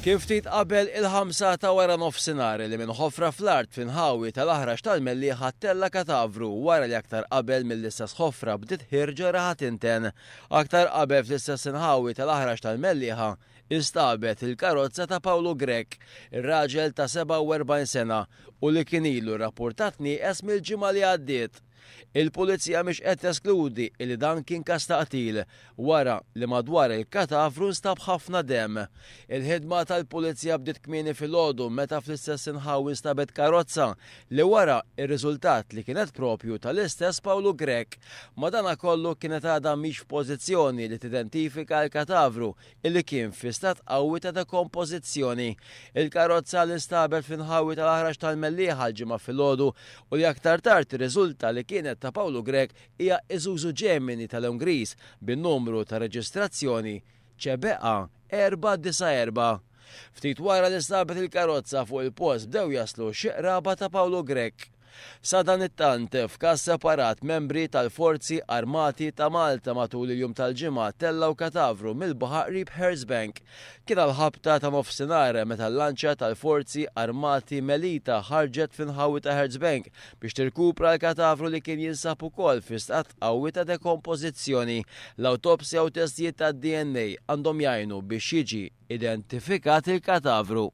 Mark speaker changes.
Speaker 1: Kien ftit qabel il-ħamsa ta' wara nofsinhar li minn ħofra fl-art fl-inħawi tal-Aħrax tal-Mellieħa ttella' katavru wara li aktar qabel mill-istess ħofra bdiet ħierġa raħa tinten. Aktar qabel fl-istess inħawi tal-Aħrax tal-Mellieħa instabet il-karozza ta' Paolo Grech, ir-raġel ta' 47 sena u li kien ilu rrappurtat nieqes mill-ġimgħa li għaddiet. Il-Pulizija mhix qed teskludi li dan kien każ ta' qtil wara li madwar il-katavru nstab ħafna demm. Il-ħidma tal-Pulizija bdiet kmieni filgħodu meta fl-istess inħawi nstabet karozza li wara rriżultat li kienet propju tal-istess Pawlu Grech. Madanakollu kienet għadha mhix f'pożizzjoni li tidentifika l-katavru illi kien fi stat qawwi ta' dekompożizzjoni. Il-karozza li nstabet fl-inħawi tal-Aħrax tal-Mellieħa l-Ġimgħa filgħodu u li aktar tard irriżulta li kienet ta' Pawlu Grech hija Isuzu Gemini ta' lewn griż bin-numru ta' reġistrazzjoni CBA 494. Ftit wara li nstabet il-karozza fuq il-post bdew jaslu xi qraba ta' Pawlu Grech. Sadanittant, f'każ separat, membri tal-Forzi Armati ta' Malta matul il-jum tal-Ġimgħa tellgħu katavru mill-baħar qrib Hurst Bank. Kien għall-ħabta ta' nofsinhar meta l-lanċa tal-Forzi Armati Melita ħarġet fl-inħawi ta' Hurst Bank biex tirkupra l-katavru li kien jinsab ukoll fi stat qawwi ta' dekompożizzjoni. L-awtopsja u testijiet tad-DNA għandhom jgħinu biex jiġi identifikat il-katavru.